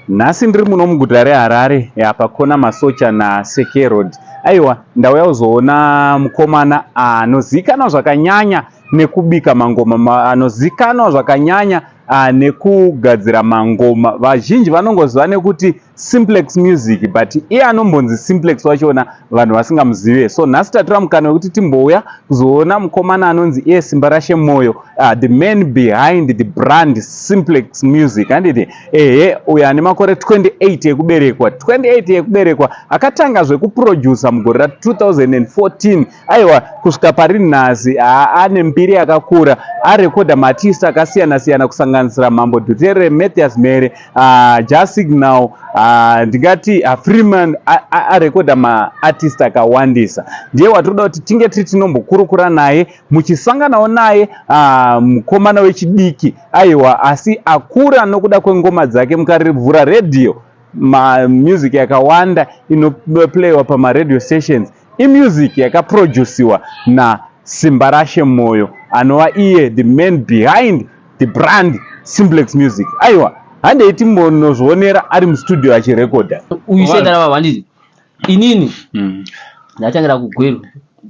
Nhasi ndiri muno muguta reHarare pakona Masocha naSeke Road. Aiwa, ndauya kuzoona mukomana anozikanwa zvakanyanya nekubika mangoma, anozikanwa zvakanyanya nekugadzira mangoma. Vazhinji vanongoziva nekuti Simplex Music, but iye anombonzi Simplex wachona vanhu vasingamuzive. So nhasi tatora mukana wekuti timbouya kuzoona mukomana anonzi iye Simbarashe Moyo, the man behind the brand Simplex Music, handiti? Ehe, uyo ane makore 28 ekuberekwa, 28 ekuberekwa, akatanga zvekuproducer mugore ra2014. Aiwa, kusvika pari nhasi ane mbiri yakakura. Arekodha maartist akasiyana siyana, kusanganisira Mambo Dhuterere, Mathias Mhere, Jah Signal, ndingati Freeman. Arekodha maartist akawandisa. Ndiye watinoda kuti tinge tiri tinombokurukura naye, muchisanganawo naye, mukomana wechidiki, aiwa, asi akura nokuda kwengoma dzake. Mukarivhura redhiyo, mamusic yakawanda inoplayiwa pamaradio stations imusic yakaproduciwa naSimbarashe Moyo, anova iye the man behind the brand Simplex Music. Aiwa, handei timbonozvionera ari mustudio achirekodha. Uyu sendara handiti inini ndatangira kuGweru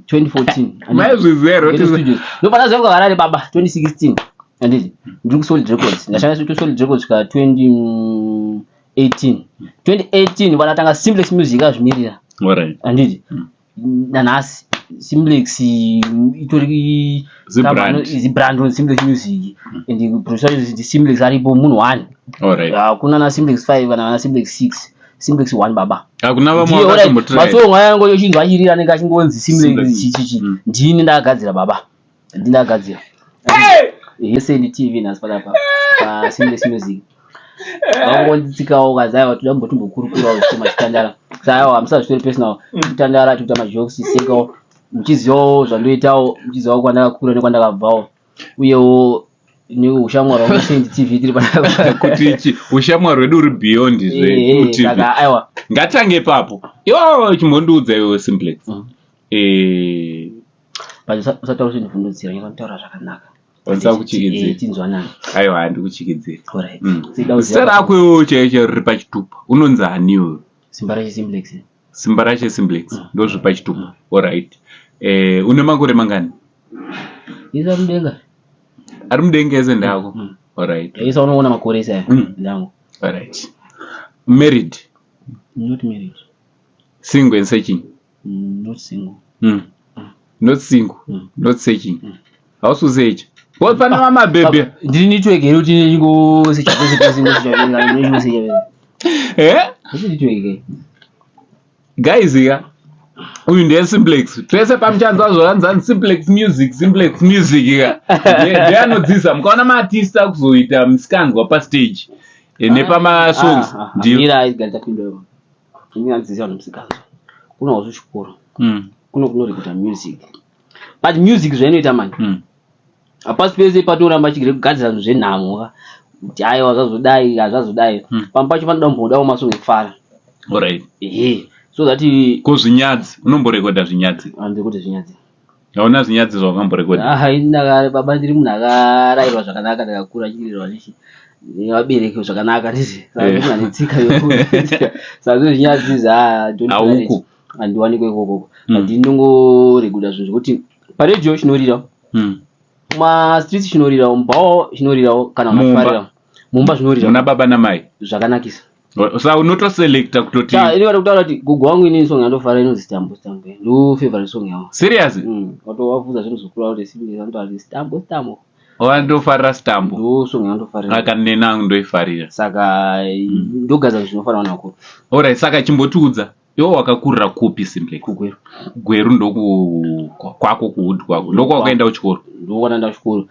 2014. Maizviziva here? Ndobva ndazoya kuHarare baba 2016, handiti? Ndiri kuSolid Records, ndashanda kuSolid Records ka 2018. 2018 vanatanga Simplex Music azvimirira, handiti? Nanhasi Simplex itori Zibrand. Zibrand Simplex Music, and producer Simplex aripo munhu one. Hakuna na Simplex 5 kana na Simplex 6, Simplex 1 baba. Hakuna vamwe vakatombotirai? Masongo ayango yochinzwa achirira anenge achingonzi Simplex. Simplex. Chichichi ndini ndakagadzira baba, ndini ndakagadzira yese. NDTV nhasi panapa paSimplex Music vangonditsikawo kazi, aiwa, toda kumbotimbokurukurawo zvishoma chitandara. Saka aiwa, hamusazvitori personal, kutandara tikuita majokes, sekawo muchizivawo zvandoitawo, muchizivawo kwandakakura nekwandakabvawo, uyewo neushamwari hwangu Saint TV tiri panapa. Kuti ushamwari hwedu uri beyond zveTV. Saka aiwa. Ngatange ipapo. Iwawo chimbondiudza iwewe, Simplex. But usataura kuti ndivhundutsira, nyatsotaura zvakanaka. Usakuchikidzira. Tinzwanani. Aiwa, handikuchikidzira. Alright. Zita rako iwewe chaicho chaicho riri pachitupa unonzi ani iwewe? Simba Rache Simplex. Simba Rache Simplex ndozviri pachitupa. Alright, une makore mangani? Isa mudenga. Ari mudenga ese ndako. Alright. Isa unoona makore ese aya ndangu. Alright, married? Not married. Single and searching? Not single. Not single. Not searching. Hausi kusearcha Well, pane vamabhebhe. Ndiri network here kuti ndingosecha pese pese, ngosecha pese? Eh? Network. Guys ka, uyu ndiye Simplex. Pese pamuchanzwa zvoranzani Simplex Music, Simplex Music ka, ndiye anodzidzisa. Mukaona maartist akuzoita misikanzwa pastage nepamasongs, ndiyo. Mira, igari tapinda ini adzidzisa vanhu musikanzwa kuno hausi chikoro. Kuno kunorekodha music, but music zvainoita mani, hapasi pese patoramba chigere kugadzira zvinhu zvenhamo ka, kuti aiwa, zvazodai, hazvazodai. Pamwe pacho panoda kumbodawo masongo ekufara. Ehe, so that Ko zvinyadzi, unomborekodha zvinyadzi? Handikuti zvinyadzi. Hauna zvinyadzi zvawakamborekodha? Ah, ini baba, ndiri munhu akarayirwa zvakanaka, ndakakura achirerwa nechi nevabereki zvakanaka, nditi saka ndiri munhu ane tsika saka zvezvinyadzi zva Hauko. Handiwanikwe ikokoko. But ndinongorekodha zvinhu zvekuti paredhiyo chinorira, mumastreets chinorirawo, mubhawa chinorirawo, kana Mumba. unafarira mumba zvinorira. Muna baba namai. Zvakanakisa. Sa unotoselecta kutoti Ini vada kutaura kuti gogo wangu, inini song yandofarira inonzi "Stambo Stambo", ndo favorite song yavo. Serious? Watovabvunza zvinhu zokura kuti simbi vanotaura kuti "Stambo Stambo". Wandofarira "Stambo"? Ndo song yandofarira. Akanena angu ndoifarira. Saka ndogadzira zvinofanira vanhu vakuru. Alright, saka chimbotiudza iwe, wakakurira kupi, Simplex? KuGweru. Gweru ndoku kwako, kuhood kwako, ndokwawakaenda kuchikoro? Ndokwanaenda kuchikoro.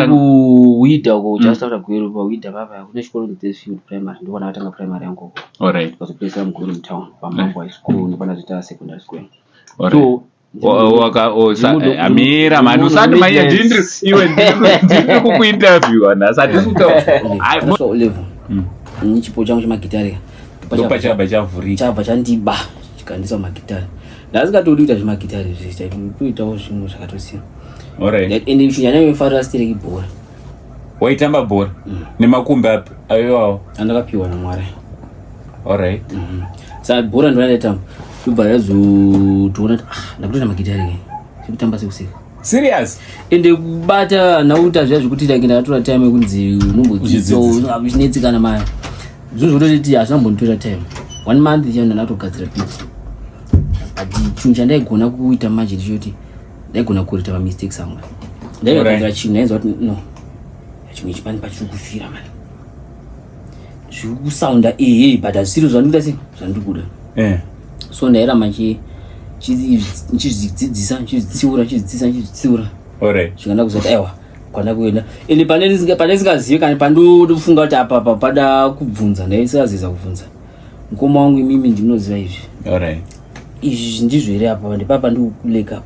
Kuwida uko, just after Gweru, pawida papa kune chikoro Field Primary, ndokwanakatanga primary yangu uko. Ndikazopedzisira muGweru mutown paMambo High School, ndopanazoita secondary school. So Amira mani, usati maiya ndiri iwe, ndiri kukuinterviewa nhasi, hatisi kutaura. So level ini chipo changu chemagitare ndopachabva chavhurika. Chabva chandiba chikandisa magitare. Ndasingatodi kuita zvemagitare zvese, kuitawo zvimwe zvakatosiyana. Ende chinyanya yofarira stereki bhora. Waitamba bhora nemakumbi api aiwawo? Andakapiwa naMwari. Alright. Saka bhora ndo randaitamba, ndobva razotoona kuti ah, ndakutoita magitari, sekutamba sekuseka. Serious? Ende kubata nauta zviya zvekuti like ndakatora time yekunzi unombodzidzo Uchidzidzisa. uchinetsekana mayo, zvinhu zvototi hazvina kumbonditora time, one month chaiyo ndandatogadzira beat. But chinhu chandaigona kuita manje ndechekuti ndaigona kucorrecta mamistakes angu. Ndaigadzira chinhu, ndainzwa kuti no, chimwe ichi pani pachiri kufira mani, zviri kusounda ehe, but hazvisiri zvandikuita sei, zvandiri kuda. So ndairamba nchizvidzidzisa, nchizvitsiura, nchizvidzidzisa, nchizvitsiura, zvikanda kuzoti aiwa, kwanda kuenda. Ende pane singazivi kana pandofunga kuti apa apa pada kubvunza, ndaisingaziza kubvunza mukoma wangu, imimi ndinoziva izvi, izvi ndizvo here, apa ndipapa ndikukuleka.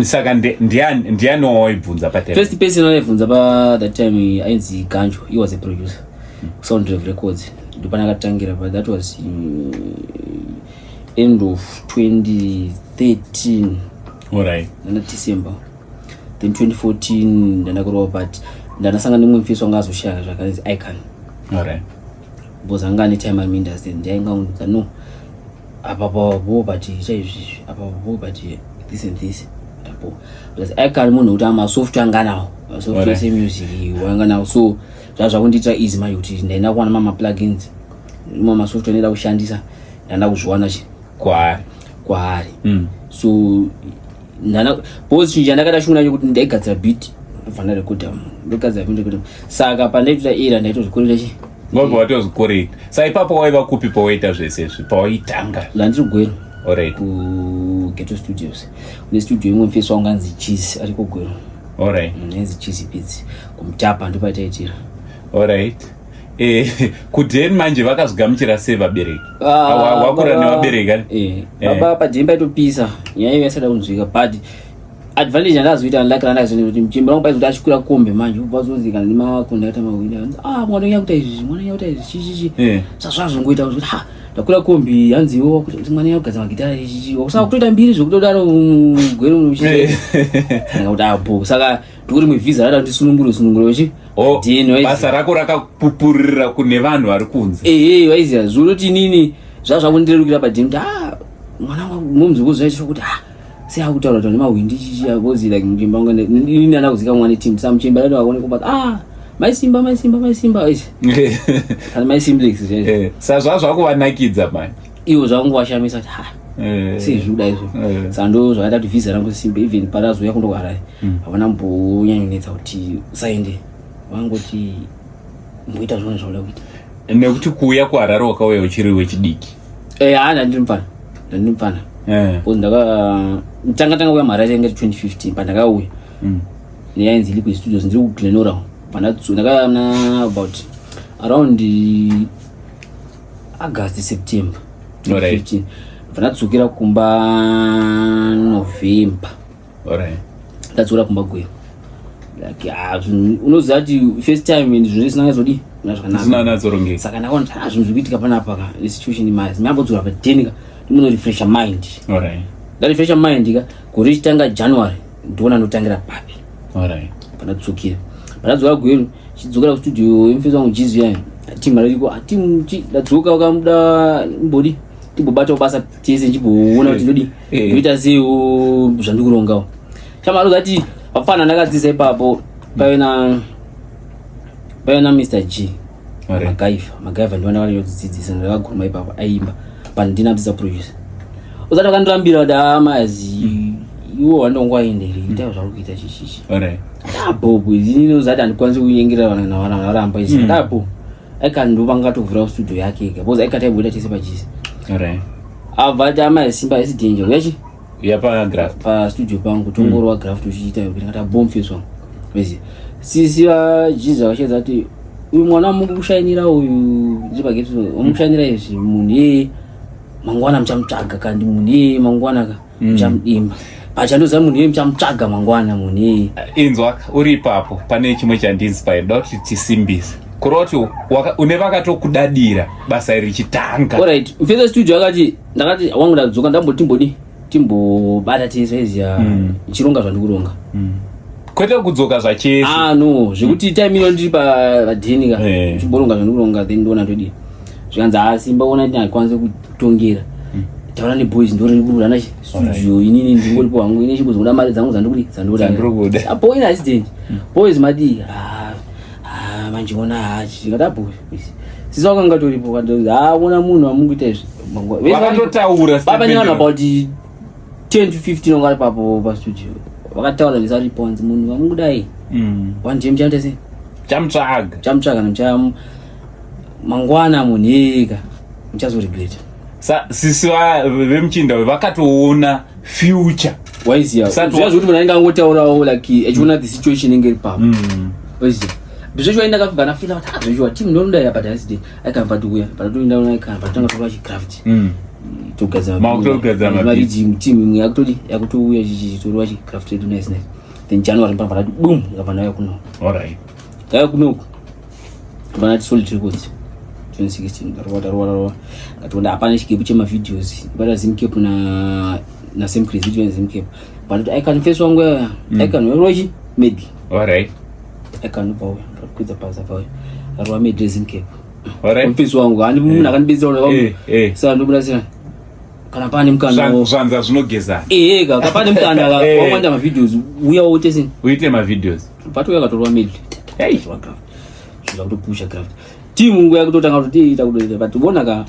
Saka ndiani wawaibvunza patime? First person anaibvunza pa that time ainzi Ganjo, he was a producer, Sound Drive Records, ndopanakatangira. But that was end of 2013, nana December. Then 2014 ndandakurova, but ndandasangana nemumwe mufesi wanga azoshaya zvakanzi Icon, because anga ane time ari muindustry, ndainga undudza, no, apa bo, but chaizvizvi apa bo, but this and this apo. Plus Icon munhu kuti amasoftware anga nawo, masoftware semusic wanga nawo, so zvaa zvakundiitira easy manje kuti ndaenda kuwana mama plugins, mamwe masoftware ndaida kushandisa, ndanda kuzviwana chi Kwaari. Kwaari. So ndana, because chinhu chandakada shungu nacho kuti ndaigadzira beat, ndobva ndarekodha, ndogadzira beat, ndorekodha. Saka pandaitoita era ndaitozvikorera chi. Ngobva watozvicorrecta. Sa ipapo waiva kupi pawaita zvese izvi, pawaitanga? Ndandiri Gweru, kuGhetto Studios. Kune studio imwe mufesi wangu anzi Cheese, ariko Gweru. Ainzi Cheese Beats, kuMutapa ndopaitaitira. Alright. Kudhen manje vakazvigamuchira sei vabereki? Wakura nevabereki, ani? Eh, baba padheni paitopisa, nyaya iyo yaisada kunzwika, but advantage yandazoita, like randazoita kuti muchembere wangu paizoti achikwira kombe manje, ubva azonzi kana nemakondakta mawindi anzi, ah, mwana unya kuita izvi, mwana unya kuita izvi, chichichi. Sazvazongoita kuti ha, ndakwira kombi, hanzi iwo kuti mwana unya kugadzira magitara, chichi, saka kutoita mbiri zvekutodaro Gweru, kuti apo saka ndikuti rimwe vhiza rada kuti sunungure uchi. Oh, Dheni, waiziva. Basa rako rakapupurira kune vanhu vari kunze. Ehe, waiziva zvinoti inini zvazvakundirerukira padheni kuti ah, mwana wangu momuzukuru zvaitwa kuti ah, sei akutaura kuti nemahwindi chichi, because like muchemba wangu inini ndanda kuzika mwana team, sa muchemba dada wakone kubata, ah, maisimba, maisimba, maisimba, waizi kana maiSimplex zvaizvo. Saka zvazvakuvanakidza manje. Ivo zvakungowashamisa kuti ha, sei zviri kuda izvo. Saka ndo zvakaita kuti vhiza rangu simbe, even parazouya kundo kuHarare, havana mbonyanyonetsa kuti usaende, vangoti mboita zvone zvauda kuita. Nekuti kuuya kuHarare wakauya uchiri wechidiki. Eh, haa, ndandiri mufana, ndandiri mufana. Because ndaka tanga tanga kuuya muHarare inge 2015 pandakauya neyainzi Liquid Studios, ndiri kuGlenora. Ndakauya na about around August, September 2015, ndadzokera kumba November. Ndadzokera kumba Gweru, like ah, unoziva kuti first time and zvinhu zvisina nyazodi Zvisina zvakanaka. Natzorongeka. Saka ndakaona kuti ah, zvinhu zviri kuitika panapa ka nesituation imari ndambodzokera padeni ka, ndimonorefresha mind. Ndarefresha mind ka, gore richitanga January, ndoona ndotangira papi. Pandadzokera, pandadzoka Gweru, chidzokera kustudio yemufesi wangu Jizu yayo, timu ririko timu. Ndadzoka wakamuda mbodi timbobatawo basa tese, ndichimboona kuti ndodi ndoita seiwo zvandikurongawo. Chamari zati vapfana ndakadzidza ipapo, paive na Mr G. Magaifa, Magaifa ndiwo ndakanyatsodzidzisa, ndakaguruma ipapo, aimba pandina dzidza producer. Usati wakandirambira kuti amazi iwo wandongoaendere, ita zvauri kuita chichichi. Ndapo ini uzati handikwanisi kunyengerera vanhu kana varamba izvi. Ndapo aika ndovangatovhura studio yake ega, because aika taimboita tese pachisi. Abva ati amai simba isi danger uyachi Yapagraft. Pastudio pangu tongorova graft uchiita kuti ngata bomfeswa wezi sisi vajiza vachedza kuti uyu mwana mukushainira uyu ndiri pagetsi, wamukushainira izvi, munhu iyeye mangwana muchamutsvaga, kandi munhu iyeye mangwana ka muchamudimba pachandoziva, munhu iyeye muchamutsvaga mangwana, munhu iyeye. Inzwa, uri ipapo pane chimwe chandiinspire, ndoda kuti tisimbise kureva kuti une vakatokudadira basa iri richitanga. Alright, mfesa studio akati, ndakati wangu ndadzoka, ndamboti timbodi timbobata tese iziya, ndichironga zvandikuronga. Kwete kudzoka zvachese. Ah no, zvekuti time ino ndiri padheni ka. Chimboronga zvandikuronga then ndoona todii. Zvikanzi ah Simba ona kuti handikwanise kutongera. Taura neboys ndoriri kurana studio inini ndingoripo hangu ini chimbozoda mari dzangu dzandikudi dzandikuda. Dzandikuda. Apo ina accident. Boys madii? Ah, ah manje ona ah ndikati ah boys. Sisi wakanga toripo kanzi ah ona munhu amukuita izvi. Vakatotaura Baba nevanhu about 10 to 15 vanga vari papo pastudio vakataura vese varipo hanzi munhu vamukudai One day muchaita sei? Chamutsvaga. Chamutsvaga mucha mangwana munhu ega muchazoregreta. Sa sisi vemuchinda uyu vakatoona future. Waiziya. Zviya zvekuti munhu anenge angotaurawo like achiona the situation inenge iri papo. Waiziya. Zveshuwa ini ndakabva ndafila kuti ah zveshuwa team ndinoda ya but asi aikabva tiuya but toenda aikabva totanga torova chicraft. Togadzira Makutogadzira mariddim team imwe yakutodi yakutouya chichitorova chicraft redu nice nice. Then January ndabva ndati boom ndikabva ndauya kuno. Alright. Ndauya kunoku. Ndabva ndati Solid Records 2016 ndarova ndarova ndarova. Ndatoona hapana chigepu chema videos. Ndabata Zimcap na Sam Crazy video Zimcap. But I confess wangu ya. I can roji maybe. Alright. I can bva uya. Ndakwidza basa bva uya. Ndarova maybe Zimcap. Alright. Confess wangu handi munhu akandibetsera Eh, eh. Saka ndobuda sera. Kana pane mukana Zvanza zvinogezana. Eh, ka pane mukana ka Eh. wawanda ma videos uya wote sin. Uite ma videos. Patouya katorwa medley. Hey. Katorwa graft. Zvinhu zvakutopusha graft. Team nguva yakutotanga kuti tiita kutoita but bona ka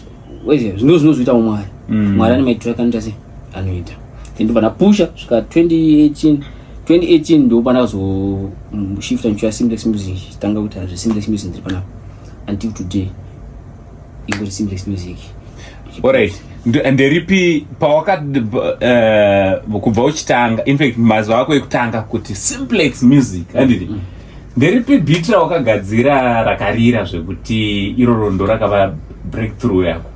weze zvino zvinozoita Mwari. Mwari ane maitiro akanoita sei? Anoita. Then ndobva ndapusha svika 2018 2018 ndo pandakazo shifta ndichiuya Simplex Music tanga kuita zve Simplex Music ndiri panapa until today ingori Simplex Music. Alright. Nderipi pawaka kubva uchitanga, in fact mazuva ako ekutanga kuti Simplex Music handiti? Nderipi beat rawakagadzira rakarira zvekuti iroro ndo rakava breakthrough yako,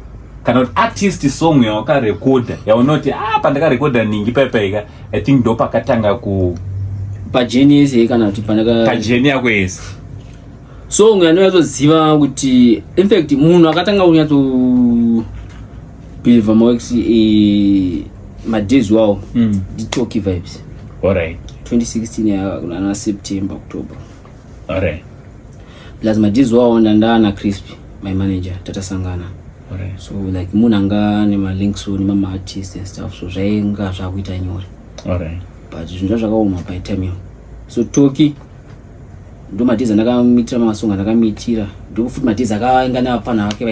kana kuti artist song yawakarekodha yaunoti ah pandakarekodha ningi paipaika, I think ndo pakatanga ku Pajeni yese kana kuti pandaka pajeni yako yese? Song yandonyatsoziva kuti in fact munhu akatanga kunyatso believe maworks madays wawo ndiToki Vibes. 2016 ana September, October. Plus madays wawo ndandana Crispy, my manager, tatasangana. So like munhu anga nemalinks nemama artist and stuff, so zvainga zvakuita nyore. But zvinhu zvazvakaoma by time iyo. So Toki ndo madays andakamitira masong andakamitira, ndo futi madays akainga nevapfana vake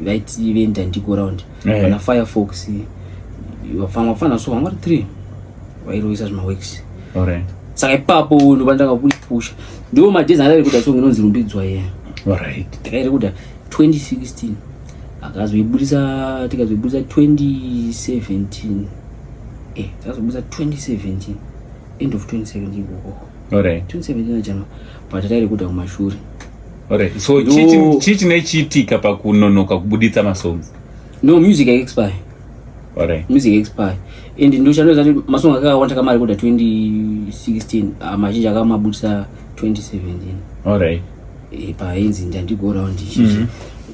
vaiti venda ndiko round. Vana Firefox, vafana vafana, so vanga vari three vairoisa zvimaworks. Saka ipapo ndo pandanga kuipusha, ndo madays andairekodha song inonzi Rumbidzwa iya. Takairekodha 2016, akazoibudisa, tikazoibudisa 2017, takazoibudisa 2017, end of 2017 ikoko. 2017 ajama, but tairekodha kumashure. Alright. So chii chinochiitika pakunonoka kubuditsa masongs? No, music expire. Music expire and ndo chanoza kuti masong akawanda takamarekodha 2016, ah, mazhinji akamabudisa 2017. Painzi ndandigo round ichichi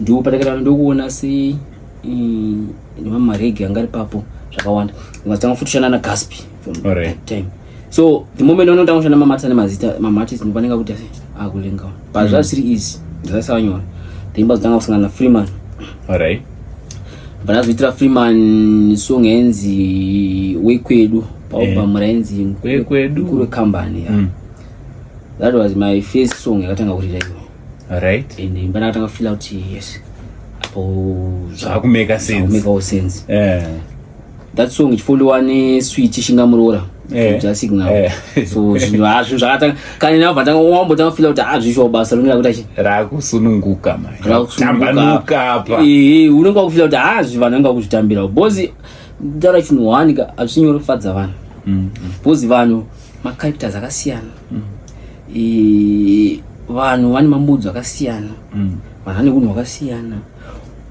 ndo patakatanga ndokuona se nemamwe maregi anga ari papo zvakawanda, ukazotanga futi kushanda naGaspi from that time. So the moment unotanga kushanda mamatisa nemazita maartist, ndopanenge kuti ase akulenga, but zvasiri easy, zvasava nyore. Then bazotanga kusangana naFreeman. Vandazoitira Freeman song yainzi Wekwedu paalbum rainzi Wekwedu. Mukuru Wekambani, yeah. That was my first song yakatanga kurira iyo. And pandakatanga feel out, yes, apo Zvakumeka sense. Zvakumekawo sense. That song ichifollowa neswitch Shingamurora Signal. So zvinhu zvinhu zvakatanga kana nabva tanga wambotanga feel kuti ah zvishuwa basa rinenge rakuita chi Rakusununguka manje. Rakusununguka. Tambanuka apa. Unenge wakufila kuti ah zvi vanhu vanenge vakuzvitambira because kutaura chinhu one ka hazvisi kufadza vanhu because vanhu macharacters akasiyana. Vanhu vane mamudzo akasiyana. Vanhu vane unhu hwakasiyana.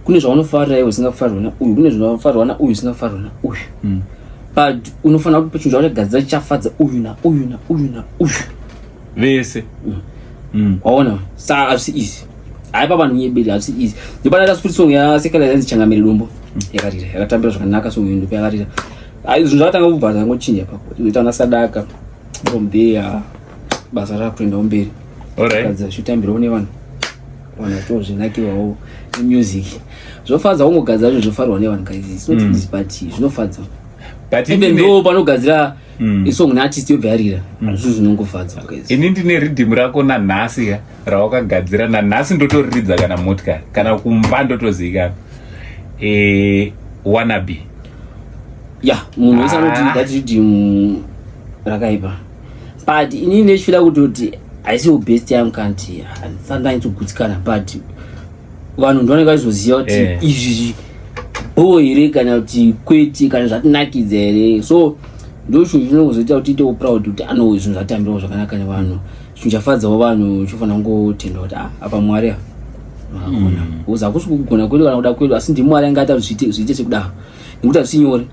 Kune zvaunofarira iwe usingafarirwa nauyu, kune zvinofarirwa nauyu usingafarirwa nauyu. But unofanira kuti chinhu chauchagadzira chichafadza uyu nauyu nauyu nauyu. Vese. Waona, saka hazvisi easy, haipa vanhu nyeberi, hazvisi easy. Ndopanoita futi song yasekala yanzi Changamire Dombo yakarira, yakatambira zvakanaka song iyo, ndipo yakarira. Ai, zvinhu zvakatanga kubva zvangochinja ipapo, inoita na Sadaka from there. Basa rakutoendawo mberi. Alright. Zvitambirwawo nevanhu, vanhu vachitozvinakirwawo nemusic. Zvofadza kungogadzira zvinhu zvofarwa nevanhu, guys. It's not easy, but zvinofadza. But even inini though panogadzira isong neartist yobva yarira, zvinhu zvinongofadza, guys. Ini ndine riddim rako nanhasi ka, rawakagadzira nanhasi, ndotoriridza kana motikari kana kumba, ndotozivikanwa, Wannabe. Ya, munhu wese anoti that riddim rakaipa, but inini ndechifila kutoti haisiwo best yangu, kanti handisati ndanyatsogudzikana, but vanhu ndovanenge vachizoziva kuti izvi bho here kana kuti kwete, kana zvatinakidza here. So ndo chinhu chinozoita kuti tiitewo proud kuti ano zvinhu zvatambirawo zvakanaka nevanhu, chinhu chafadzawo vanhu, chofanira kungotenda kuti, ah, apa Mwari apa makagona, because hakusi kugona kwedu kana kuda kwedu, asi ndiMwari anga aita kuti zviite sekudaro, nekuti hazvisi nyore.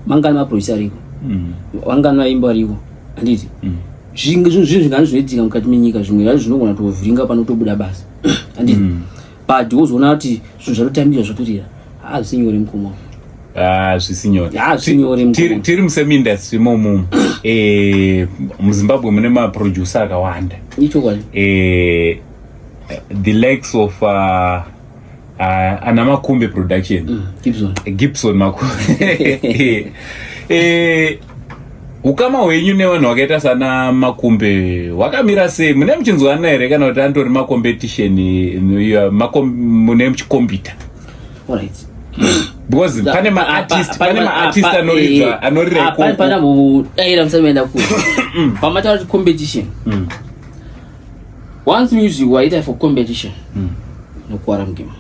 Mangani maproducer ariko, vangani vaimba variko, handiti? Zvinhu zvingani zvinoitika mukati menyika, zvimwe zvacho zvinogona kutovhiringa panotobuda basa, handiti? But wozoona kuti zvinhu zvatotambira, zvatorira, hazvisi nyore, mukoma. Ah, zvisi nyore. Hazvisi nyore, mukoma. Tiri musame industry imomo. MuZimbabwe mune maproducer akawanda. Ichokwadi. The likes of ana Makumbe Production. Gibson. Gibson Makumbe. Ukama hwenyu nevanhu vakaita sana Makumbe hwakamira sei? Mune muchinzwana here, kana kuti antori macompetition, mune muchikombita? Alright. Because pane maartist, pane maartist anoridza, anorira ikoko. Pana mudayira musamaenda kure. Pamataura kuti competition, once music waita for competition, nokuwara mugame.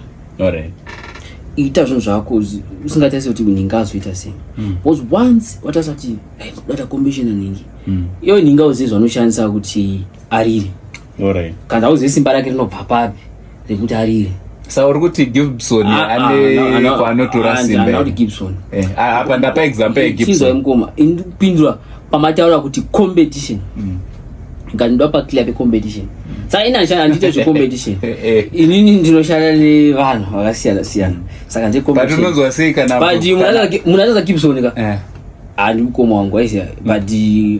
Ita zvinhu zvako usingatarisi kuti nhingi azoita sei, because once watarisa kuti, "Hey, data competition nanhingi," iyo nhingi auzivi zvanoshandisa kuti arire, kana auzivi simba rake rinobva papi rekuti arire. Saka uri kuti Gibson ane kwaanotora simba Kuti here? Gibson? Apa ndapa example Chinzwai, yeGibson. mukoma, indipindura pamataura kuti competition, ngandinoda paclear pecompetition. Saka ini handiite zvecompetition. Inini ndinoshanda nevanhu vakasiyana siyana, saka But unonzwa sei kana but munhu anoza Gibson ka, handi mukoma wangu aiziya, but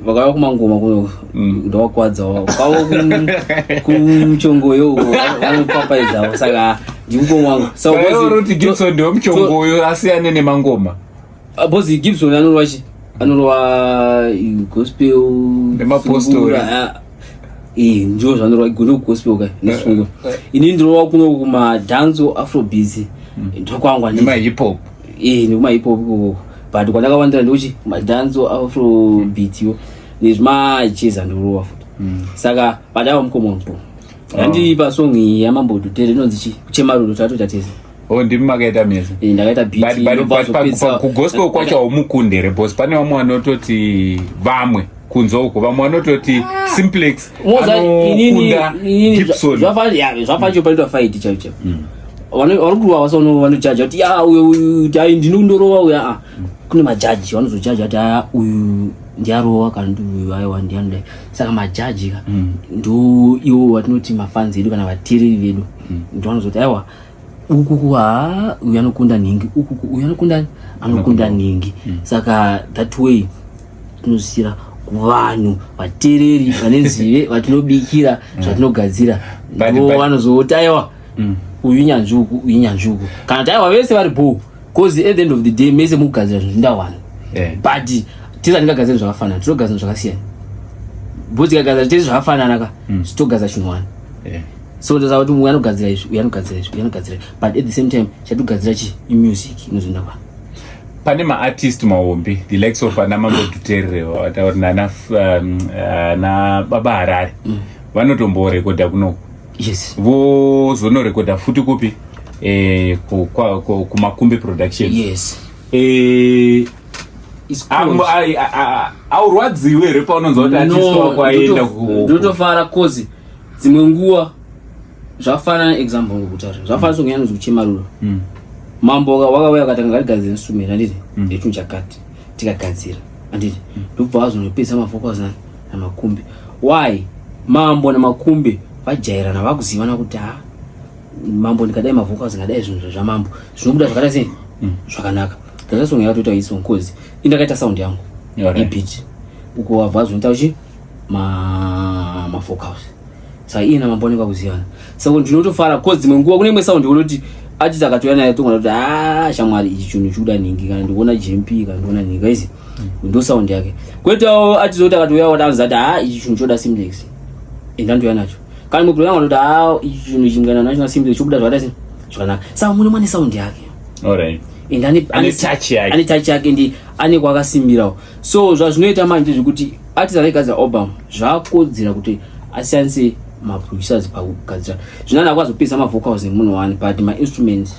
vakauya kumangoma kuno, ndovakwadzawo kwavo kumuchongoyo uko vanopapaidzawo, saka ndimukoma wangu. Saka uri kuti Gibson ndiwe muchongoyo asiyane nemangoma? Because Gibson anorova chi, anorova gospel. Nemapostori. Sungura, ndio zvanorova gono, gospel ka nesungura. Ini ndirova kuno kumadanzo, afrobeats, ndokwangu, handiti? Nemahip hop. Nekumahip hop ikoko, but kwandakawandira ndochi madanzo, afrobeat yo, nezvimajazz ndorova futi. Saka but ava mukoma wangu handipa song iyi yaMambo Dhutere inonzi chi, Kuchema Rudo, tatoita tese. Oh, ndimi makaita mese? Ndakaita beat. But Inobva zopedzisa- kugospel kwacho haumukundere, because pane vamwe vanototi, vamwe kunze uko, vamwe vanototi Simplex Moza, anokunda inini Gibson. Zvafanira panoitwa fight chaivo chaivo. Vari kurova vasa vanojaja kuti, ya, uyu uyu ai ndinondorova uyu. Aa, kune majaji vanozojaja kuti, aya, uyu ndiarova, kana kuti uyu, aiwa, ndianodai. Saka majaji ka ndo iwo vatinoti mafans edu kana vateereri vedu, ndo vanozoti, aiwa, ukuku ha, uyu anokunda nhingi, ukuku uyu anokunda nhingi. Saka that way tinosiyira kuvanhu vateereri vane nzive vatinobikira zvatinogadzira, ndo vanozoti, aiwa, uyu nyanzvi uku, uyu nyanzvi uku, kana kuti, aiwa, vese vari bho, cause at the end of the day mese mukugadzira zvinhu zvindawana. But tese hatingagadziri zvakafanana, tinogadzira zvakasiyana, bo tikagadzira tese zvakafanana ka, togadzira chinhu one. So ndosaka kuti uyu anogadzira izvi, uyu anogadzira izvi, uyu anogadzira izvi, but at the same time chatogadzira chi imusic inozoenda kwa Pane maartist mahombe, the likes of ana Mambo Dhuterere, watauri nana ana Baba Harare, vanotomborekodha kunoku, vozonorekodha futi kupi? KuMakumbe Productions. It's close. Aurwadziwe here paunonzwa kuti artist wako aenda Ndotofara, cause dzimwe nguva zvafanana, example ngokutaura, zvafanana songe yanonzi Kuchema Rudo. Mambo wakauya akati ngatigadzire instrument, handiti? Yechinhu chakati tikagadzira, handiti? Ndobva vazonopedza mavocals naMakumbe. Why? Mambo naMakumbe vajairana, vakuzivana kuti, ha, Mambo ndikadai mavocals, ndikadai zvinhu zvaMambo zvinobuda zvakada sei, zvakanaka. Ndakasonga yakatoita isong, cause indakaita sound yangu yebeat, uko wabva azonoita uchi pamafocals. Saka iye namambo anenge akuzivana. Saka ndinotofara cause dzimwe nguva kune imwe sound unoti artist akatouya naye togona kuti ah shamwari ichi chinhu chikuda nhingi kana ndikuona jmp kana ndikuona nhingi aizi ndo sound yake. Koitawo artist oti akatouya wataanza kuti ah ichi chinhu choda simplex enda ndouya nacho. Kana mwe yangu anoti ah ichi chinhu ichi mukana nacho na simplex chobuda zvakadai sei zvakanaka. Saka mune mwane sound yake. Alright. And Ane touch yake. Ane touch yake ndi ane kwakasimbirawo. So zvazvinoita manje zvekuti artist anogadzira album zvakodzera kuti asiyanise maproducers pakugadzira. Zvino akazopesa mavocals nemunhu one but mainstruments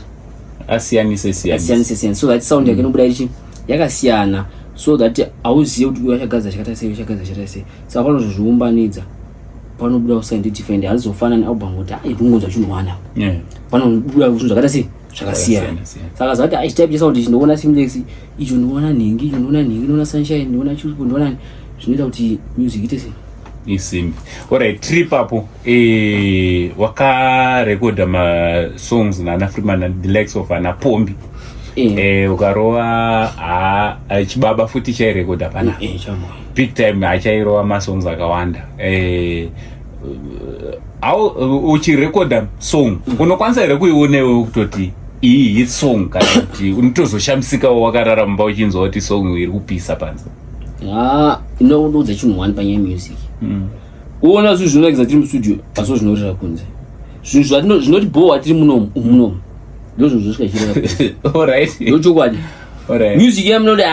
Asiyanise siyanise. asiyanise siyana so that sound yake inobuda ichi yakasiyana so that hauzive kuti uyu achagadzira chakata sei uyu achagadzira chakata sei. Saka panozozviumbanidza panobuda sound different hazizofanani album kuti ai kungonzwa chinhu one apa. Panobuda zvinhu zvakaita sei zvakasiyana. Zvakasiyana-siyana. Saka zvati ai type chesound ichi ndinoona simplex icho ndinoona nhingi icho ndinoona nhingi ndinoona sunshine ndinoona chupo ndinoona zvinoita kuti music ite sei Isimbi. Alright, trip apo wakarekodha masongs nana Freeman and the likes of ana Pombi. Ukarova chibaba futi chairekodha pana. Chamo. Big time achairova masongs akawanda. Au uchirekodha song unokwanisa here kuiona iwewe kutoti iyi hit song kana kuti unotozoshamisikawo wakarara mumba uchinzwa kuti song iri kupisa panze? Inoudza chinhu one panyaya yemusic. Uona zvinhu zvinonakidza tiri mustudio asi zvinorira kunze. Zvinhu zvinotibhowa tiri munomu, munomu. Ndozvo zvinosvika zvichirira kunze. Alright. Ndochokwadi. Alright. Music yamunoti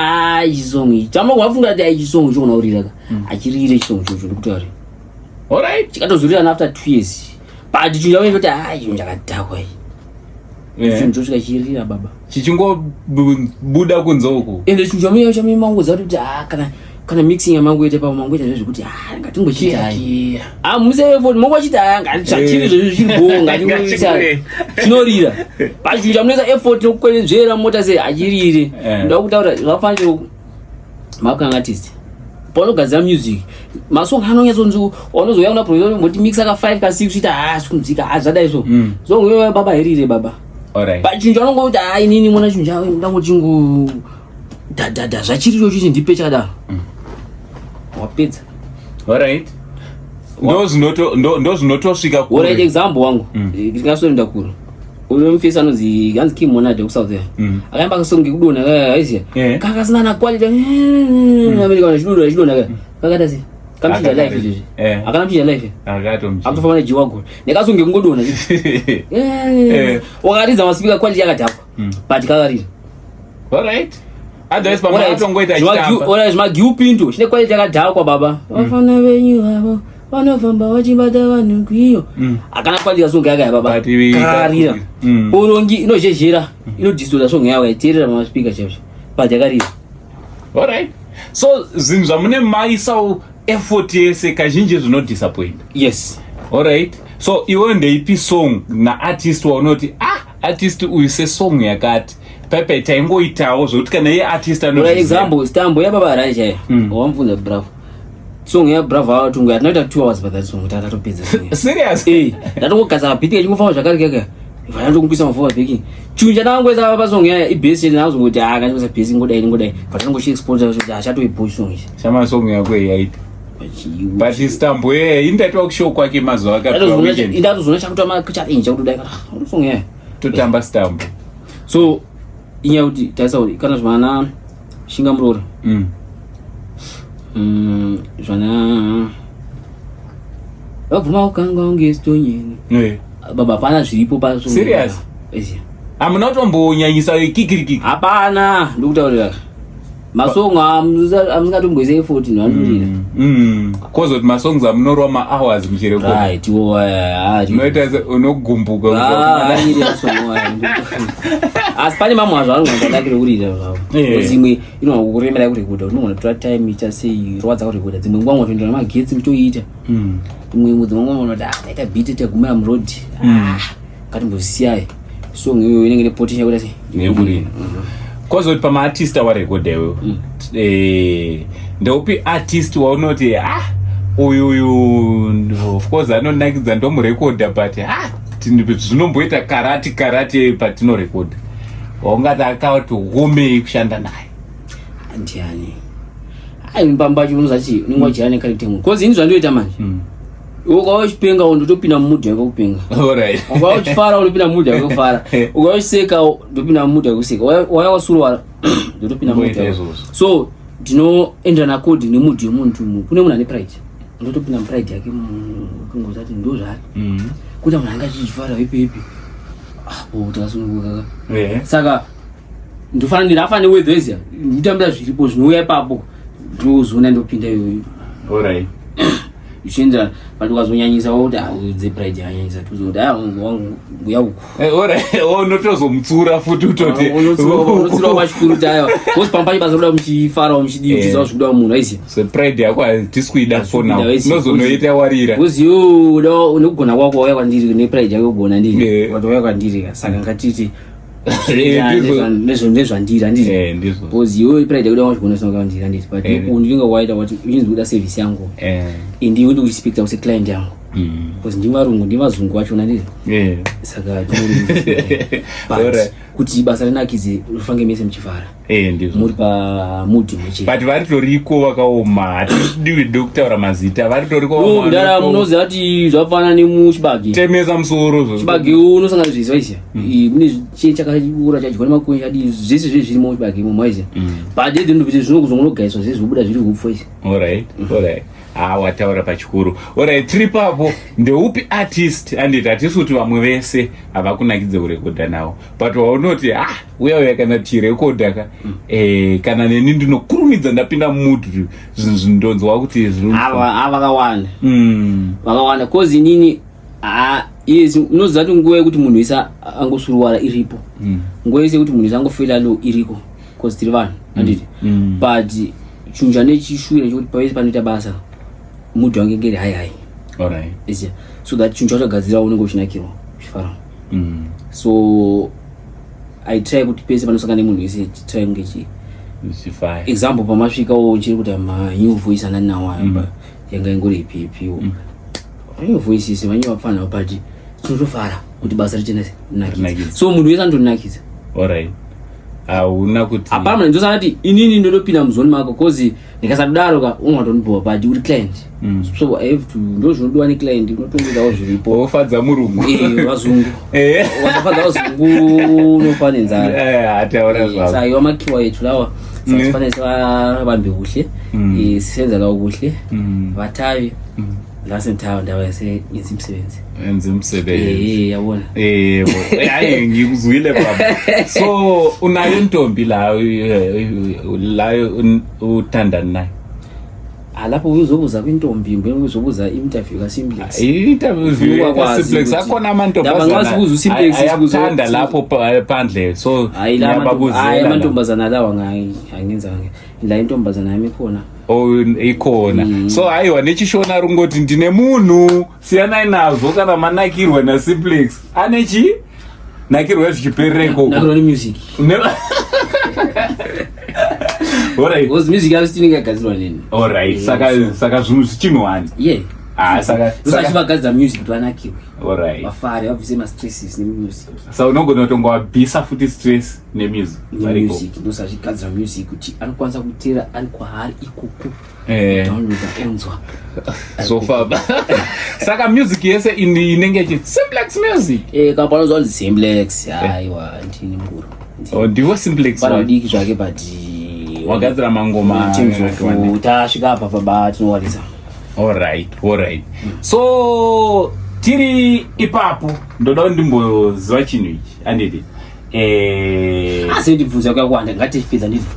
ichi song ichi. Chamunogona kufunga kuti ichi song chogona kurira ka. Achirire chisong chocho ndikutaura. Alright. Chikatozorira after 2 years. But chinhu chamunoti chinhu chakadhakwa ichi. Chinhu chosvika chirira baba. Chichingobuda kunze uku. Ende chinhu chamunoti chamunongodza kuti kana mixing yamangoita ipapo mangoita zvezvekuti ngatingochiita hayi. Museve phone mongochita ngati zvachiri zvezvi zviri bho, ngatingoita. Chinorira. But chinhu chamunoisa effort yokukwenenzvera mota sei achirire. Ndoda kutaura zvafanira maupcoming artist. Paunogadzira music, masong anonyatsonzi unozouya kuna producer umboti mixa ka 5 ka 6 uchiita sikunzika zvadai so. Song iyoyo baba herire baba. Alright. But chinhu chaunongoti inini mona chinhu changu ndangochingo da da da zvachiricho chichi ndipe chakadaro. Wapedza. Alright. Ndo zvinotosvika kure. Alright, example wangu. Ndingasoenda kure. Uyo mfesi anonzi hanzi Kim Monade ku South Africa. Akaimba kasong kekudonha kaya aiziya. Kakasina na quality. America kana chidonha chidonha kaya. Kakata sei? Kamuchinja life izvozvi. Akana muchinja life. Akatomchinja. Akutofamba nejiwago. Nekasong kekungodonha. Wakaridza maspeaker quality yakadhakwa. But kakarira. Alright. Otherwise pamwe atongoita achitamba. Alright, zvimagiu pinto chine quality yakadhakwa baba. Vafana venyu avo vanofamba vachibata vanhu kwiyo. Akana quality kasong yaka baba. But iwe- Kakarira. Porongi inozhezhera, inodistorta song yako yaiteerera pamaspeaker chaizvo. But yakarira. Alright. So zvinhu zvamune maisawo effort yese kazhinji zvinodisappoint. Yes. Alright. So iwe ndeipi song naartist waunoti artist uyu sesong yakati pepe taingoitawo zvekuti kana iye artist For anozviziva. example, Stambo yababa Harare chaiyo. Wamubvunza Bravo. Song ya Bravo atungu yatinoita 2 hours by that song tatopedza song. Serious? Ndatongogadzira beat yachingofamba zvakare kaka. Vanatongokisa mavocal backing. Chinhu chandangoisa pa song yaya ibass chete ndakazongoti ngandikoisa bass ngodai ngodai. Vatangochi export kuti achatoiboy song ichi. Chama song yako yaita. But Stambo yeye indaitwa kushow kwake mazuva akapera weekend. Ndatozoona chakutoa ma challenge chakutodai kana song yaya. Totamba Stambo. So inyaya kuti tarisa kuti kana zvana shinga muroora. Zvana vabvuma kukanga unge stonyeni. Baba hapana zviripo pa song. Serious? Yes. Hamuna kutombonyanyisa kikirikiki. Hapana, ndikutaurira. Masong amusingatomboise effort nhandurira. Kozoti masongs amunorwa ma-hours muchirekodha. Right, wo, Unoita se unogumbuka kuti Ayiri masong aya. Asi pane mamwe azvo anogona kudangira kurira zvavo. Because imwe inogona kukuremera kurekodha, unogona kutora time ita sei, rwadza kurekodha. Dzimwe nguva ungotoenda nemagetsi mutoiita. Imwe imwe dzimwe nguva unoti taita beat tagumira muroad. Ngatimbosiyai. Song iyoyo inenge ine potential kuita sei? Yekurira. Kozoti pamaartist awarekodha iwewe. Ndeupi artist waunoti uyu uyu of course anonakidza ndomurekodha but zvinomboita karati karati patinorekodha. Waungati akati womei kushanda naye. Ndiani? Ai pamba pacho unoziva chii? Unenge wajaya necharacter yemunhu. Cause ini zvandoita manje. Ukauya uchipenga ndotopinda mumudhi yako kupenga. Alright. Ukauya uchifara unopinda mumudhi yako kufara. Ukauya uchiseka ndopinda mumudhi yako kuseka. Wauya wasuruwara ndotopinda mumudhi Ngoita yako. izvozvo. So ndinoenderana kodi nemudhi yemuntu mu. Kune munhu ane pride. Ndotopinda mupride yake kungozati ndo zvaari. Kuita munhu anga achichifara ipi ipi. Ah, oh, takasununguka ka. Saka ndofanira afane weather iziya. Ndikutambira zviripo zvinouya ipapo. Ndozoona ndopinda iyoyo. Alright. Zvichienderana but ukazonyanyisa wakuti ah uyu dzepride yanyanyisa tozoti ah wangu uya uku. Alright. Oh, unotozomutsura futi utoti. Unotsura pachikuru kuti aiwa. Because pamba pacho basa roda muchifarawo muchidii muchiziva zvikuda munhu aiziya. So pride yako hatisi kuida for now. Kuida, aiziya. Unozonoita warira. Because iwe uda nekugona kwako wauya kwandiri nepride yako kugona ndiri. Wauya kwandiri saka ngatiti Ndizvo. nezvandiri handiti. Ndizvo. Because iwe pride yako wachigona saka kwandiri handiti. But ndinga waita wati uchinzi kuda service yangu. Indi iwe ndikuchispecta kuse client yangu. Because ndi varungu ndi vazungu vachona ndiri. Saka but kuti basa rinakidze rufange mese muchifara. Ndizvo. Muri pamudi mweche. But varitoriko vakaoma hatidiwi kutaura mazita varitoriko Mudara munoziva kuti zvafanana nemuchibage. Temesa musoro zvozvo. Chibage unosangana zvese waiziya. Mune chii chakaura chadyiwa nemakonye chadii zvese zvese zvirimo muchibage imomo waiziya. But at the end of it zvinokuzongonogaiswa zvese zvobuda zviri hupfu waiziya. Alright, alright. Ah, wataura pachikuru. Alright, tiri papo ndeupi artist anditi hatisi kuti vamwe vese havakunakidze kurekodha nawo but waunoti ah uya uya kana tichirekodha ka kana neni ndinokurumidza ndapinda mumud zvinhu zvindonzwa kuti zviri Ava vakawanda. Vakawanda cause inini ah yes unoziva kuti nguva yekuti munhu wese angosuruwara iripo. Nguva yese yekuti munhu wese angofeela low iriko cause tiri vanhu handiti. But chinhu chanechishuwira chekuti pavese panoita basa mood wange ngeri hai hai. Alright. Yes, so that chinhu chachagadzira unenge uchinakirwa uchifara. So I try kuti pese panosangana nemunhu wese try kunge chi Zvichifaya. Example pamasvikawo chiri kuti ma new voice anani nawo aya yanga ingori ipi ipiwo. New voices vanenge vapfana but tinotofara kuti basa richene Rinakidze. nakidza. So munhu wese anotonakidza. Alright. Hauna kuti Hapana munhu ndosaka kuti inini ndotopinda muzoni mako cause ndikasadaro ka ungatondibhowa but uri client. So I have to ndo zvinodiwa neclient unotongoitawo zviripo. Wofadza murungu. Vazungu. Wakafadza vazungu unofa nenzara. Ataura zvako. Saka iwa makiwa ethu lawa sasifanele sibabambe kuhle. Sisenza lawo kuhle. Bathabe. La senthawa ndaba yase yenza imisebenzi. Enza umsebenzi. Yabona. Yebo. Hayi ngikuzwile baba. So unayo intombi la la uthandana nayo? Lapho uzobuza kwintombi mbona uzobuza interview kaSimplex. Interview Ukwazi kaSimplex ukuthi- akhona Ndaba amantombazana. ngasibuza uSimplex, Ayakuthanda lapho phandle. So Hayi la ngiyababuzela. amantombazana lawa angenza la intombazana yami ikhona. Oh, ikhona. So haiwa nechishona rungoti ndine munhu siyanai nazvo kana manakirwa naSimplex. Ane chi? Nakirwa zvichiperera ikoko. Nakirwa nemusic. Alright. Because music yacho inenge yagadzirwa neni. Alright. Saka zvinhu zvichinwani. Yeah. Ah, saka Usachivagadzira music kuti vanakirwe. Alright. Vafare vabvise ma-stresses nemusic. Saka unogona kutongowabvisa futi stress nemusic. Variko. Nemusic ndosachigadzira music kuti anokwanisa kuteera ari kwaari ikoko. Downloada onzwa. So far. Saka music yese inenge ichi Simplex music. Kana panonzwa kunzi Simplex, aiwa ndini mukuru. Oh, ndiwo Simplex. Pana mudiki zvake but wagadzira mangoma In terms of tasvika apa baba tinowarisa. Alright, alright. So tiri ipapo ndoda kuti ndimboziva chinhu ichi anditi. Asi ndibvunza kwakawanda ngatipedza ndizvo.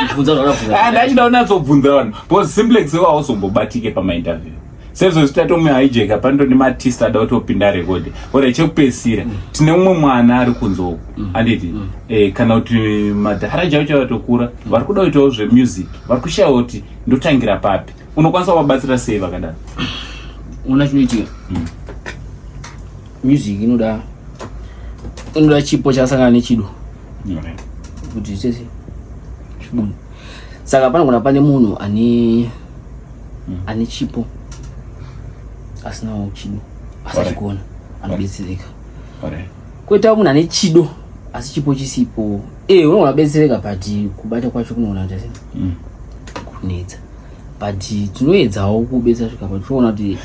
Ndibvunza zvakabvunza. Ndachida kunyatsobvunza vanhu because Simplex iwo hauzombobatike pamainterview. Sezvo zitatomuhijacker pano nemaartist ada kutopinda record. Ora chekupedzisira tine umwe mwana ari kunze uku anditi kana kuti madhara chaivo chaivo atokura vari kuda kuitawo zvemusic vari kushaya kuti ndotangira papi. Unokwanisa kuvabatsira sei vakadaro? Una chinoitika. Music inoda chipo chakasangana nechido. Kuti sese chibude. Saka panogona pane munhu ane chipo asinawo chido asi achigona anobetsereka. Koitawo munhu ane chido asi chipo chisipo. Unogona kubetsereka but kubata kwacho kunogona kuita sei? Kunetsa. But tinoedzawo kubetsa svika pa tichiona kuti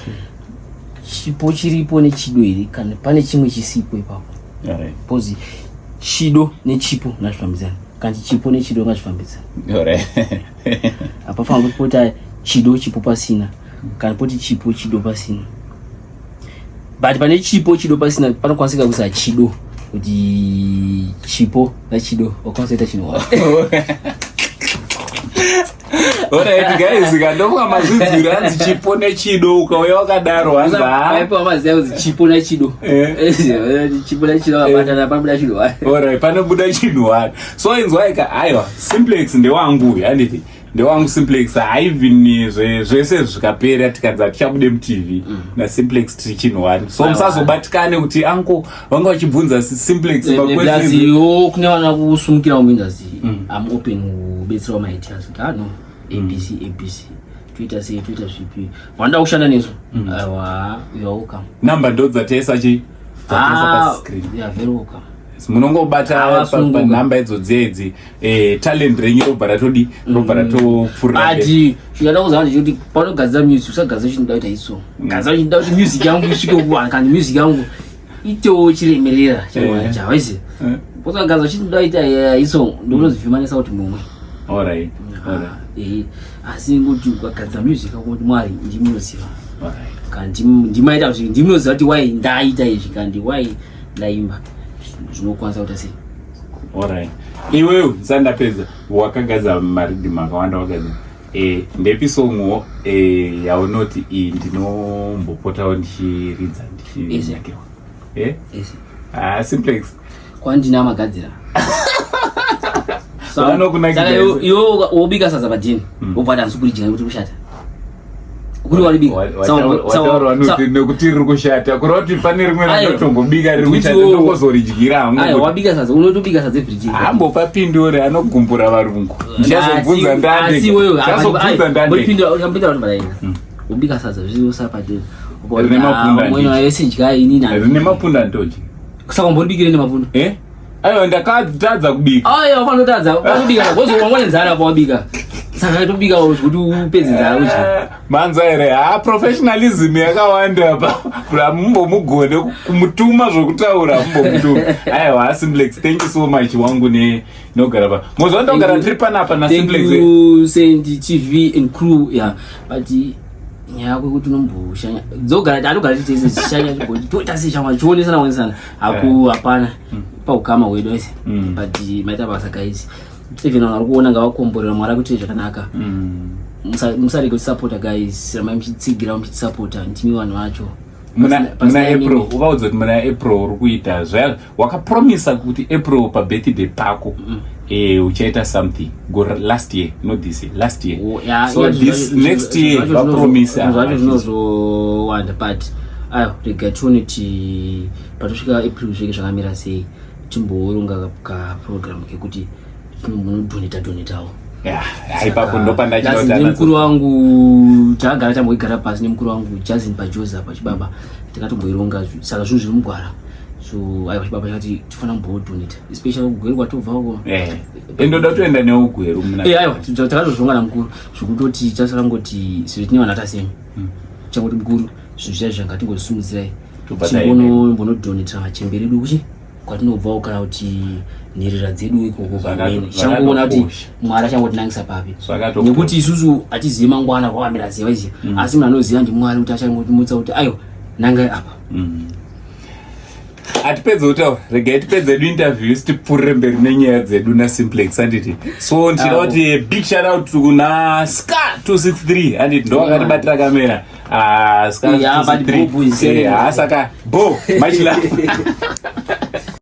chipo chiripo nechido here, kana pane chimwe chisipo ipapo. Because chido nechipo ngazvifambidzane, kana chipo nechido ngazvifambidzane. Hapafanira kuti pota chido chipo pasina, kana poti chipo chido pasina. But pane chipo chido pasina, panokwanisika kuisa chido, kuti chipo nachido wakwanisa kuita chinhu. Alright guys, kandofunga mazvidzira, hanzi chipo nechido, ukauya wakadaro hanzi ha. Paipa maziva kuti chipo nachido. Chipo nachido akabatana, panobuda chinhu. Alright, panobuda chinhu wani. So inzwaika, aiwa, Simplex ndewangu uyu, handiti? Ndewangu Simplex. Haivin zvese zvikapera, tikanzi hatichabude muTV naSimplex, tiri chinhu wani. So Aiwa. musazobatikane kuti anko vanga vachibvunza Simplex maquestions. Plus kune vana kusumukira muindustry, I'm open kubetserawo maideas kuti ah no, ABC ABC, toita sei, toita zvipi, vanoda kushanda nesu, aiwa, you are welcome. Namba ndo dzataisa chi dzataisa pascreen. Yeah, very welcome. Munongobata Avasununguka. panhamba idzodzi idzi, talent renyu robva ratodi, robva ratopfurira mberi. But chinoda kuziva ndechekuti paunogadzira music, usagadzira chinoda kuita iso, gadzira chinoda kuti music yangu isvike kuvanhu, kana music yangu itewo chiremerera chawaizi. Posagadzira chinoda kuita iso, ndounozivhimanisa kuti mumwe. Alright. Asi ngoti ukagadzira music yako kuti Mwari ndimunoziva, kana ndimaita kuti ndimunoziva kuti why ndaita izvi, kana ndi why ndaimba, zvinokwanisa kuita sei. Alright, iwewe ndisati ndapedza, wakagadzira mariddim akawanda, wakagadzira ndepi songwo yaunoti iyi ndinombopotawo ndichiridza ndichinakirwa? Ese. Ah, Simplex. Kwandina magadzira. Vanokunakidza Saka ese. iwe wobika sadza padhini, wobva wati handisi kuridya nekuti kushata, kuri waribika. Wataura nekuti riri kushata, kureva kuti pane rimwe Aiwa. randinotombobika riri Kuti kushata, ndokozoridyira Aiwa, hangu. wabika sadza, unotobika sadza every day. Hambopapindure, anogumbura varungu. Ndichazobvunza ndandechazobvunza ndande. Ndambindura kuti badaina ubika sadza zvisara padhini. Rine mapunda Umweni handiti. wese dyai, inini Rine mapunda ntoji. Saka umbondibikire nemapunda? Eh, aiwa, ndakatadza kubika. Aiwa, fanotadza panobika wozowangwa nenzara pawabika, saka tobika zvekuti upedze nzara udya. Manza here? Ha, professionalism yakawanda pa hamumbomugone kumutuma zvokutaura, hamumbomutuma. Aiwa, Simplex, thank you so much wangu ne nogara pa moziva ndogara Thank you. tiri panapa Thank naSimplex. you, Saint TV and crew. Yeah, but nyaya yako yekuti unomboshanya dzogara, anogara titese shanya, toita sei shamwa, chionesana onesana, haku hapana paukama hwedu ese. But maita basa guys, even vanhu vari kuona ngavakomborera, Mwari akuitire zvakanaka. Musarege kutisapota guys, ramai muchitsigira, muchitisapota, ndimi vanhu vacho. Muna muna April, ukaudza kuti muna April uri kuita zvaya, wakapromisa kuti April pabirthday pako uchaita something gore last year, not this year, last year. Oh, yeah, So yeah, this next year vapromisa. Zvinhu zvacho zvinozowanda, but ayo, rega tione kuti patosvika April zveke zvakamira sei, timboronga kaprogram kekuti timbonodonata donatawo. Yeah, ipapo ndopandachida. Nemukuru wangu takagara, tamboigara pasi nemukuru wangu Jazin pajosa pachibaba, takatomboironga, saka zvinhu zviri mugwara. So aiwa, chibaba chakati tifanira kumbodonata, especially kugweru kwatobva uko. Endoda kutoenda neugweru muna Aiwa, takatozvironga namukuru zvekutoti chasara ngoti sezvo tine vanhu atasemi, changoti mukuru, zvinhu zviya zvangatingozisimudzirai, Tobva taenda. timbonodonatira machembere edu kuchi kwatinobvawo, kana kuti nherera dzedu ikoko pamene. Changoona kuti Zvakatokosha. Mwari achangotinangisa papi, Zvakatokosha. nekuti isusu hatizivi mangwana kwakamira sei, waiziva, asi munhu anoziva ndiMwari, kuti achangotimutsa kuti aiwa, nangai apa. Hatipedze kutaura, regai tipedze edu interview, isi tipfuurire mberi nenyaya dzedu naSimplex, handiti? So ndichida kuti big shout out kuna Scar 263, handiti? Ndo akatibatira kamera. Ah, Scar Yeah, but 263. Bobo is Saka bo much love.